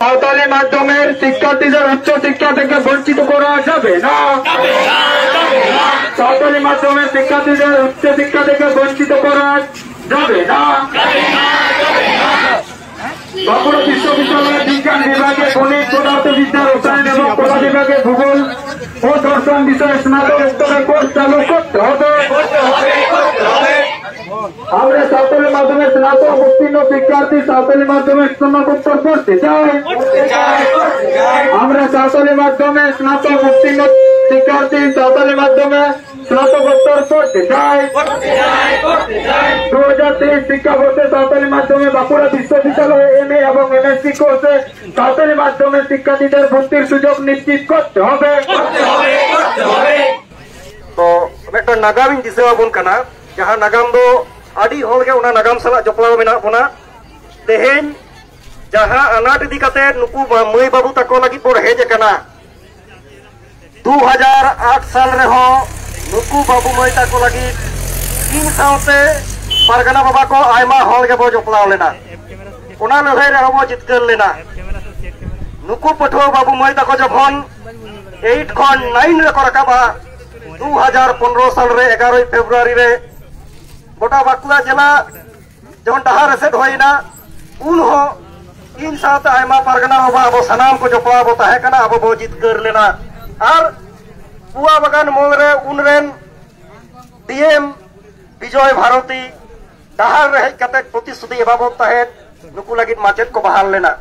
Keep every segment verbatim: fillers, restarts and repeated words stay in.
সাঁওতালি মাধ্যমের শিক্ষার্থীদের উচ্চ শিক্ষা থেকে বঞ্চিত করা যাবে না। সাঁওতালি মাধ্যমের শিক্ষার্থীদের উচ্চ শিক্ষা থেকে বঞ্চিত করা যাবে না। বাঁকুড়া বিশ্ববিদ্যালয়ের বিজ্ঞান বিভাগে গণিত, পদার্থবিদ্যা, রসায়ন এবং কলা বিভাগে ভূগোল ও দর্শন বিষয়ে স্নাতক স্তরের কোর্স চালু করতে হবে। আমরা সাঁওতালি মাধ্যমে স্নাতক উত্তীর্ণ শিক্ষার্থী সাঁওতালি মাধ্যমে স্নাতকোত্তর পড়তে চাই। আমরা সাঁওতালি মাধ্যমে স্নাতক উত্তীর্ণ শিক্ষার্থী সাঁওতালি মাধ্যমে স্নাতকোত্তর পড়তে চাই। দু হাজার তেইশ শিক্ষাবর্ষে সাঁওতালি মাধ্যমে বাঁকুড়া বিশ্ববিদ্যালয়ে এমএ এবং এমএসসি কোর্সে সাঁওতালি মাধ্যমে শিক্ষার্থীদের ভর্তির সুযোগ নিশ্চিত করতে হবে। ᱛᱚ, ᱢᱤᱫᱴᱟᱝ ᱱᱟᱜᱟᱢᱤᱧ ᱫᱤᱥᱟᱹᱣᱟᱵᱚᱱ ᱠᱟᱱᱟ, ᱡᱟᱦᱟᱸ ᱱᱟᱜᱟᱢ ᱫᱚ ᱟᱹᱰᱤ ᱦᱚᱲᱜᱮ ᱚᱱᱟ ᱱᱟᱜᱟᱢ ᱥᱟᱞᱟᱜ ᱡᱚᱯᱲᱟᱣ ᱢᱮᱱᱟᱜ ᱵᱚᱱᱟ᱾ ᱛᱮᱦᱮᱧ ᱡᱟᱦᱟᱸ ᱟᱱᱟᱴ ᱤᱫᱤ ᱠᱟᱛᱮ ᱱᱩᱠᱩ ᱢᱟ-, ᱢᱟᱹᱭ ᱵᱟᱹᱵᱩ ᱛᱟᱠᱚ ᱞᱟᱹᱜᱤᱫ ᱵᱚᱱ ᱦᱮᱡ ᱟᱠᱟᱱᱟ, ᱫᱩ ᱦᱟᱡᱟᱨ ᱟᱴ ᱥᱟᱞ ᱨᱮᱦᱚᱸ ᱱᱩᱠᱩ ᱵᱟᱹᱵᱩ ᱢᱟᱹᱭ ᱛᱟᱠᱚ ᱞᱟᱹᱜᱤᱫ ᱤᱧ ᱥᱟᱶᱛᱮ ᱯᱟᱨᱜᱟᱱᱟ ᱵᱟᱵᱟ ᱠᱚ ᱟᱭᱢᱟ ᱦᱚᱲ ᱜᱮᱵᱚ ᱡᱚᱯᱲᱟᱣ ᱞᱮᱱᱟ᱾ ᱚᱱᱟ ᱞᱟᱹᱲᱦᱟᱹᱭ ᱨᱮᱦᱚᱸ ᱵᱚ ᱡᱤᱛᱠᱟᱹᱨ ᱞᱮᱱᱟ᱾ ᱱᱩᱠᱩ ᱯᱟᱹᱴᱷᱩᱣᱟᱹ ᱵᱟᱹᱵᱩ ᱢᱟᱹᱭ ᱛᱟᱠᱚ ᱡᱚᱠᱷᱚᱱ ᱮᱭᱤᱴ ᱠᱷᱚᱱ ᱱᱟᱭᱤᱱ ᱨᱮᱠᱚ ᱨᱟᱠᱟᱵᱼᱟ, ᱫᱩ ᱦᱟᱡᱟᱨ ᱯᱚᱱᱨᱚ ᱥᱟᱞ ᱨᱮ ᱮᱜᱟᱨᱚᱭ ᱯᱷᱮᱵᱽᱨᱩᱣᱟᱨᱤ ᱨᱮ ᱜᱚᱴᱟ ᱵᱟᱸᱠᱩᱲᱟ ᱡᱮᱞᱟ ᱡᱚᱠᱷᱚᱱ ᱰᱟᱦᱟᱨ ᱮᱥᱮᱫ ᱦᱩᱭᱮᱱᱟ, ᱩᱱ ᱦᱚᱸ ᱤᱧ ᱥᱟᱶᱛᱮ ᱟᱭᱢᱟ ᱯᱟᱨᱜᱟᱱᱟ ᱵᱟᱵᱟ ᱟᱵᱚ ᱥᱟᱱᱟᱢ ᱠᱚ ᱡᱚᱯᱲᱟᱣ ᱵᱚ ᱛᱟᱦᱮᱸ ᱠᱟᱱᱟ, ᱟᱵᱚ ᱵᱚ ᱡᱤᱛᱠᱟᱹᱨ ᱞᱮᱱᱟ᱾ ᱟᱨ ᱯᱩᱣᱟ ᱵᱟᱜᱟᱱ ᱢᱳᱲ ᱨᱮ ᱩᱱ ᱨᱮᱱ ᱰᱤ ᱮᱢ ᱵᱤᱡᱚᱭ ᱵᱷᱟᱨᱚᱛᱤ ᱰᱟᱦᱟᱨ ᱨᱮ ᱦᱮᱡ ᱠᱟᱛᱮ ᱯᱨᱚᱛᱤᱥᱨᱩᱛᱤ ᱮᱢᱟ ᱵᱚᱱ ᱛᱟᱦᱮᱸᱫ, ᱱᱩᱠᱩ ᱞᱟᱹᱜᱤᱫ ᱢᱟᱪᱮᱫ ᱠᱚ ᱵᱟᱦᱟᱞ ᱞᱮᱱᱟ᱾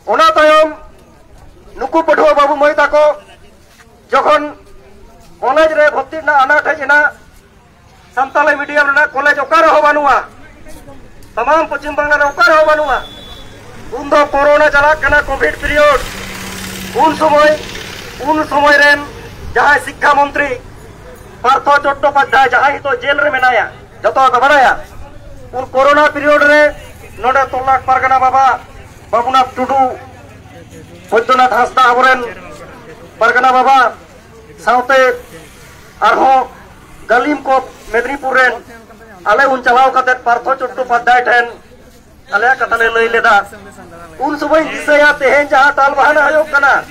ᱚᱱᱟ ᱛᱟᱭᱚᱢ ᱱᱩᱠᱩ ᱯᱟᱹᱴᱷᱩᱣᱟᱹ ᱵᱟᱹᱵᱩ ᱢᱟᱹᱭ ᱛᱟᱠᱚ ᱡᱚᱠᱷᱚᱱ ᱠᱚᱞᱮᱡᱽ ᱨᱮ ᱵᱷᱚᱨᱛᱤ ᱨᱮᱱᱟᱜ ᱟᱱᱟᱴ ᱦᱮᱡ ᱮᱱᱟ, ᱥᱟᱱᱛᱟᱲᱤ ᱢᱤᱰᱤᱭᱟᱢ ᱨᱮᱱᱟᱜ ᱠᱚᱞᱮᱡᱽ ᱚᱠᱟ ᱨᱮᱦᱚᱸ ᱵᱟᱹᱱᱩᱜᱼᱟ, ᱛᱟᱢᱟᱢ ᱯᱚᱪᱷᱤᱢ ᱵᱟᱝᱞᱟ ᱨᱮ ᱚᱠᱟ ᱨᱮᱦᱚᱸ ᱵᱟᱹᱱᱩᱜᱼᱟ᱾ ᱩᱱ ᱫᱚ ᱠᱳᱨᱳᱱᱟ ᱪᱟᱞᱟᱜ ᱠᱟᱱᱟ, ᱠᱳᱵᱷᱤᱰ ᱯᱤᱨᱤᱭᱳᱰ᱾ ᱩᱱ ᱥᱚᱢᱚᱭ, ᱩᱱ ᱥᱚᱢᱚᱭ ᱨᱮᱱ ᱡᱟᱦᱟᱸᱭ ᱥᱤᱠᱠᱷᱟ ᱢᱚᱱᱛᱨᱤ ᱯᱟᱨᱛᱷᱚ ᱪᱚᱴᱴᱳᱯᱟᱫᱽᱫᱷᱟᱭ, ᱡᱟᱦᱟᱸᱭ ᱱᱤᱛᱚᱜ ᱡᱮᱞ ᱨᱮ ᱢᱮᱱᱟᱭᱟ, ᱡᱚᱛᱚ ᱦᱚᱲ ᱠᱚ ᱵᱟᱲᱟᱭᱟ, ᱩᱱ ᱠᱳᱨᱳᱱᱟ ᱯᱤᱨᱤᱭᱳᱰ ᱨᱮ ᱱᱚᱰᱮ ᱛᱚᱞᱞᱟᱴ ᱯᱟᱨᱜᱟᱱᱟ ᱵᱟᱵᱟ ᱵᱟᱵᱩᱱᱟᱛᱷ ᱴᱩᱰᱩ, ᱵᱳᱭᱫᱚᱱᱟᱛᱷ ᱦᱟᱸᱥᱫᱟ, ᱟᱵᱚᱨᱮᱱ ᱯᱟᱨᱜᱟᱱᱟ ᱵᱟᱵᱟ, ᱥᱟᱶᱛᱮ ᱟᱨᱦᱚᱸ ᱜᱟᱹᱞᱤᱢ ᱠᱚ ᱢᱮᱫᱽᱱᱤᱯᱩᱨ ᱨᱮᱱ, ᱟᱞᱮ ᱩᱱ ᱪᱟᱞᱟᱣ ᱠᱟᱛᱮ ᱯᱟᱨᱛᱷᱚ ᱪᱚᱴᱴᱳᱯᱟᱫᱽᱫᱷᱟᱭ ᱴᱷᱮᱱ ᱟᱞᱮᱭᱟᱜ ᱠᱟᱛᱷᱟ ᱞᱮ ᱞᱟᱹᱭ ᱞᱮᱫᱟ᱾ ᱩᱱ ᱥᱚᱢᱚᱭ ᱤᱧ ᱫᱤᱥᱟᱹᱭᱟ, ᱛᱮᱦᱮᱧ ᱡᱟᱦᱟᱸ ᱴᱟᱞ ᱵᱟᱦᱟᱱᱟ ᱦᱩᱭᱩᱜ ᱠᱟᱱᱟ,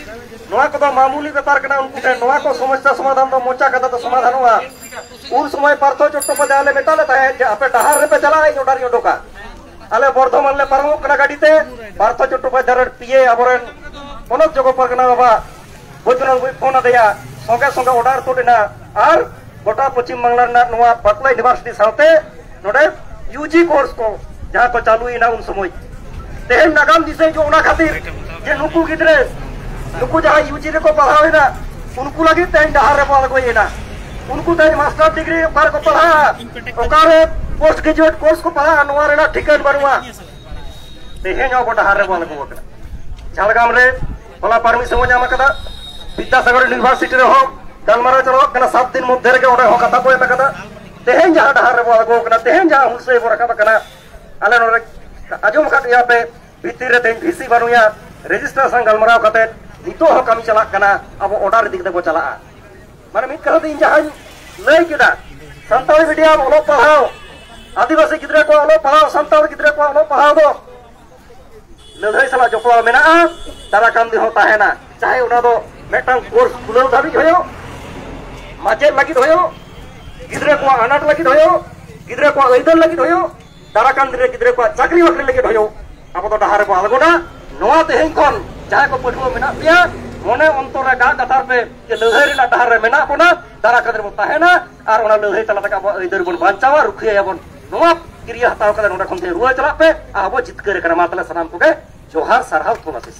ᱱᱚᱣᱟ ᱠᱚᱫᱚ ᱢᱟᱢᱩᱞᱤ ᱵᱮᱯᱟᱨ ᱠᱟᱱᱟ᱾ ᱩᱱᱠᱩ ᱴᱷᱮᱱ ᱱᱚᱣᱟ ᱠᱚ ᱥᱚᱢᱚᱥᱥᱟ ᱥᱚᱢᱟᱫᱷᱟᱱ ᱫᱚ ᱢᱚᱪᱟ ᱠᱟᱛᱷᱟ ᱛᱮ ᱥᱚᱢᱟᱫᱷᱟᱱᱚᱜᱼᱟ᱾ ᱩᱱ ᱥᱚᱢᱚᱭ ᱯᱟᱨᱛᱷᱚ ᱪᱚᱴᱴᱳᱯᱟᱫᱽᱫᱷᱟᱭ ᱞᱮ ᱢᱮᱛᱟ ᱞᱮ ᱛᱟᱦᱮᱸᱫ ᱡᱮ, "ᱟᱯᱮ ᱰᱟᱦᱟᱨ ᱨᱮᱯᱮ ᱪᱟᱞᱟᱜᱼᱟ, ᱤᱧ ᱚᱰᱟᱨ ᱤᱧ ᱚᱰᱚᱠᱟ᱾" ᱟᱞᱮ ᱵᱚᱨᱫᱷᱚᱢᱟᱱ ᱞᱮ ᱯᱟᱨᱚᱢᱚᱜ ᱠᱟᱱᱟ ᱜᱟᱹᱰᱤ ᱛᱮ, ᱯᱟᱨᱛᱷᱚ ᱪᱚᱴᱴᱳᱯᱟᱫᱽᱫᱷᱟᱭ ᱨᱮᱱ ᱯᱤ ᱮ ᱟᱵᱚᱨᱮᱱ ᱯᱚᱱᱚᱛ ᱡᱚᱜᱚ ᱯᱟᱨᱜᱟᱱᱟ ᱵᱟᱵᱟ ᱵᱳᱭᱫᱚᱱᱟᱛᱷ ᱵᱟᱵᱩᱭ ᱯᱷᱳᱱ ᱟᱫᱮᱭᱟ, ᱥᱚᱸᱜᱮ ᱥᱚᱸᱜᱮ ᱚᱰᱟᱨ ᱛᱩᱫ ᱮᱱᱟ᱾ ᱟᱨ ᱜᱚᱴᱟ ᱯᱚᱪᱷᱤᱢ ᱵᱟᱝᱞᱟ ᱨᱮᱱᱟᱜ ᱱᱚᱣᱟ ᱵᱟᱸᱠᱩᱲᱟ ᱤᱭᱩᱱᱤᱵᱷᱟᱨᱥᱤᱴᱤ ᱥᱟᱶᱛᱮ ᱱᱚᱰᱮ ᱤᱭᱩ ᱡᱤ ᱠᱳᱨᱥ ᱠᱚ ᱡᱟᱦᱟᱸ ᱠᱚ ᱪᱟᱹᱞᱩᱭᱮᱱᱟ ᱩᱱ ᱥᱚᱢᱚᱭ, ᱛᱮᱦᱮᱧ ᱱᱟᱜᱟᱢ ᱫᱤᱥᱟᱹ ᱦᱤᱡᱩᱜ ᱚᱱᱟ ᱠᱷᱟᱹᱛᱤᱨ ᱡᱮ ᱱᱩᱠᱩ ᱜᱤᱫᱽᱨᱟᱹ, ᱱᱩᱠᱩ ᱡᱟᱦᱟᱸ ᱤᱭᱩ ᱡᱤ ᱨᱮᱠᱚ ᱯᱟᱲᱦᱟᱣ ᱮᱱᱟ, ᱩᱱᱠᱩ ᱞᱟᱹᱜᱤᱫ ᱛᱮᱦᱮᱧ ᱰᱟᱦᱟᱨ ᱨᱮᱵᱚ ᱟᱬᱜᱚᱭᱮᱱᱟ᱾ ᱩᱱᱠᱩ ᱛᱮᱦᱮᱧ ᱢᱟᱥᱴᱟᱨ ᱰᱤᱜᱽᱨᱤ ᱚᱠᱟ ᱨᱮᱠᱚ ᱯᱟᱲᱦᱟᱜᱼᱟ, ᱚᱠᱟᱨᱮ ᱯᱳᱥᱴ ᱜᱨᱮᱡᱩᱭᱮᱴ ᱠᱳᱨᱥ ᱠᱚ ᱯᱟᱲᱦᱟᱜᱼᱟ, ᱱᱚᱣᱟ ᱨᱮᱱᱟᱜ ᱴᱷᱤᱠᱟᱹᱱ ᱵᱟᱹᱱᱩᱜᱼᱟ᱾ ᱛᱮᱦᱮᱧ ᱟᱵᱚ ᱰᱟᱦᱟᱨ ᱨᱮᱵᱚ ᱟᱬᱜᱚ ᱟᱠᱟᱱᱟ᱾ ᱡᱷᱟᱲᱜᱨᱟᱢ ᱨᱮ ᱦᱚᱞᱟ ᱯᱟᱨᱢᱤᱥᱚᱱ ᱵᱚ ᱧᱟᱢ ᱟᱠᱟᱫᱟ, ᱵᱤᱫᱽᱫᱟᱥᱟᱜᱚᱨ ᱤᱭᱩᱱᱤᱵᱷᱟᱨᱥᱤᱴᱤ ᱨᱮᱦᱚᱸ ᱜᱟᱞᱢᱟᱨᱟᱣ ᱪᱟᱞᱟᱜ ᱠᱟᱱᱟ, ᱥᱟᱛ ᱫᱤᱱ ᱢᱚᱫᱽᱫᱷᱮ ᱨᱮᱜᱮ ᱚᱸᱰᱮ ᱦᱚᱸ ᱠᱟᱛᱷᱟ ᱠᱚ ᱮᱢ ᱟᱠᱟᱫᱟ᱾ ᱛᱮᱦᱮᱧ ᱡᱟᱦᱟᱸ ᱰᱟᱦᱟᱨ ᱨᱮᱵᱚ ᱟᱬᱜᱚ ᱟᱠᱟᱱᱟ, ᱛᱮᱦᱮᱧ ᱡᱟᱦᱟᱸ ᱦᱩᱞᱥᱟᱹᱭ ᱵᱚ ᱨᱟᱠᱟᱵ ᱟᱠᱟᱱᱟ, ᱟᱞᱮ ᱱᱚᱰᱮ ᱟᱸᱡᱚᱢ ᱟᱠᱟᱫ ᱜᱮᱭᱟ ᱯᱮ, ᱵᱷᱤᱛᱤᱨ ᱨᱮ ᱛᱮᱦᱮᱧ ᱵᱷᱤ ᱥᱤ ᱵᱟᱹᱱᱩᱭᱟ, ᱨᱮᱡᱤᱥᱴᱨᱮᱥᱚᱱ ᱜᱟᱞᱢᱟᱨᱟᱣ ᱠᱟᱛᱮ ᱱᱤᱛᱚᱜ ᱦᱚᱸ ᱠᱟᱹᱢᱤ ᱪᱟᱞᱟᱜ ᱠᱟᱱᱟ, ᱟᱵᱚ ᱚᱰᱟᱨ ᱤᱫᱤ ᱠᱟᱛᱮ ᱵᱚ ᱪᱟᱞᱟᱜᱼᱟ᱾ ᱢᱟᱱᱮ ᱢᱤᱫ ᱠᱟᱛᱷᱟ ᱛᱮ ᱤᱧ ᱡᱟᱦᱟᱸᱧ ᱞᱟᱹᱭ ᱠᱮᱫᱟ, ᱥᱟᱱᱛᱟᱲᱤ ᱢᱤᱰᱤᱭᱟᱢ ᱚᱞᱚᱜ ᱯᱟᱲᱦᱟᱣ, ᱟᱹᱫᱤᱵᱟᱹᱥᱤ ᱜᱤᱫᱽᱨᱟᱹ ᱠᱚᱣᱟᱜ ᱚᱞᱚᱜ ᱯᱟᱲᱦᱟᱣ, ᱥᱟᱱᱛᱟᱲ ᱜᱤᱫᱽᱨᱟᱹ ᱠᱚᱣᱟᱜ ᱚᱞᱚᱜ ᱯᱟᱲᱦᱟᱣ ᱫᱚ ᱞᱟᱹᱲᱦᱟᱹᱭ ᱥᱟᱞᱟᱜ ᱡᱚᱯᱲᱟᱣ ᱢᱮᱱᱟᱜᱼᱟ, ᱫᱟᱨᱟ ᱠᱟᱱ ᱫᱤᱱ ᱦᱚᱸ ᱛᱟᱦᱮᱱᱟ᱾ ᱪᱟᱦᱮ ᱚᱱᱟ ᱫᱚ ᱢᱤᱫᱴᱟᱝ ᱠᱳᱨᱥ ᱠᱷᱩᱞᱟᱹᱣ ᱫᱷᱟᱹᱵᱤᱡ ᱦᱩᱭᱩᱜ, ᱢᱟᱪᱮᱫ ᱞᱟᱹᱜᱤᱫ ᱦᱩᱭᱩᱜ, ᱜᱤᱫᱽᱨᱟᱹ ᱠᱚᱣᱟᱜ ᱟᱱᱟᱴ ᱞᱟᱹᱜᱤᱫ ᱦᱩᱭᱩᱜ, ᱜᱤᱫᱽᱨᱟᱹ ᱠᱚᱣᱟᱜ ᱟᱹᱭᱫᱟᱹᱨ ᱞᱟᱹᱜᱤᱫ ᱦᱩᱭᱩᱜ, ᱫᱟᱨᱟ ᱠᱟᱱ ᱫᱤᱱ ᱨᱮ ᱜᱤᱫᱽᱨᱟᱹ ᱠᱚᱣᱟᱜ ᱪᱟᱹᱠᱨᱤ ᱵᱟᱹᱠᱨᱤ ᱞᱟᱹᱜᱤᱫ ᱦᱩᱭᱩᱜ, ᱟᱵᱚ ᱫᱚ ᱰᱟᱦᱟᱨ ᱨᱮᱵᱚ ᱟᱬᱜᱚᱱᱟ᱾ ᱱᱚᱣᱟ ᱛᱮᱦᱮᱧ ᱠᱷᱚᱱ ᱡᱟᱦᱟᱸᱭ ᱠᱚ ᱯᱟᱹᱴᱷᱩᱣᱟᱹ ᱢᱮᱱᱟᱜ ᱯᱮᱭᱟ, ᱢᱚᱱᱮ ᱚᱱᱛᱚᱨ ᱨᱮ ᱜᱟᱜ ᱜᱟᱛᱟᱨ ᱯᱮ ᱡᱮ ᱞᱟᱹᱲᱦᱟᱹᱭ ᱨᱮᱱᱟᱜ ᱰᱟᱦᱟᱨ ᱨᱮ ᱢᱮᱱᱟᱜ ᱵᱚᱱᱟ, ᱫᱟᱨᱟ ᱠᱟᱛᱮ ᱵᱚᱱ ᱛᱟᱦᱮᱱᱟ, ᱟᱨ ᱚᱱᱟ ᱞᱟᱹᱲᱦᱟᱹᱭ ᱛᱟᱞᱟ ᱛᱮᱜᱮ ᱟᱵᱚᱣᱟᱜ ᱟᱹᱭᱫᱟᱹᱨ ᱵᱚᱱ ᱵᱟᱧᱪᱟᱣᱟ, ᱨᱩᱠᱷᱤᱭᱟᱹᱭᱟᱵᱚᱱ᱾ ᱱᱚᱣᱟ ᱠᱤᱨᱭᱟᱹ ᱦᱟᱛᱟᱣ ᱠᱟᱛᱮ ᱱᱚᱰᱮ ᱠᱷᱚᱱ ᱛᱮ ᱨᱩᱣᱟᱹᱲ ᱪᱟᱞᱟᱜ ᱯᱮ, ᱟᱨ ᱟᱵᱚ ᱡᱤᱛᱠᱟᱹᱨ ᱠᱟᱱᱟ᱾ ᱢᱟ ᱛᱟᱦᱞᱮ ᱥᱟᱱᱟᱢ ᱠᱚᱜᱮ ᱡᱚᱦᱟᱨ, ᱥᱟᱨᱦᱟᱣ, ᱛᱷᱩᱢ ᱟᱥᱤᱥ᱾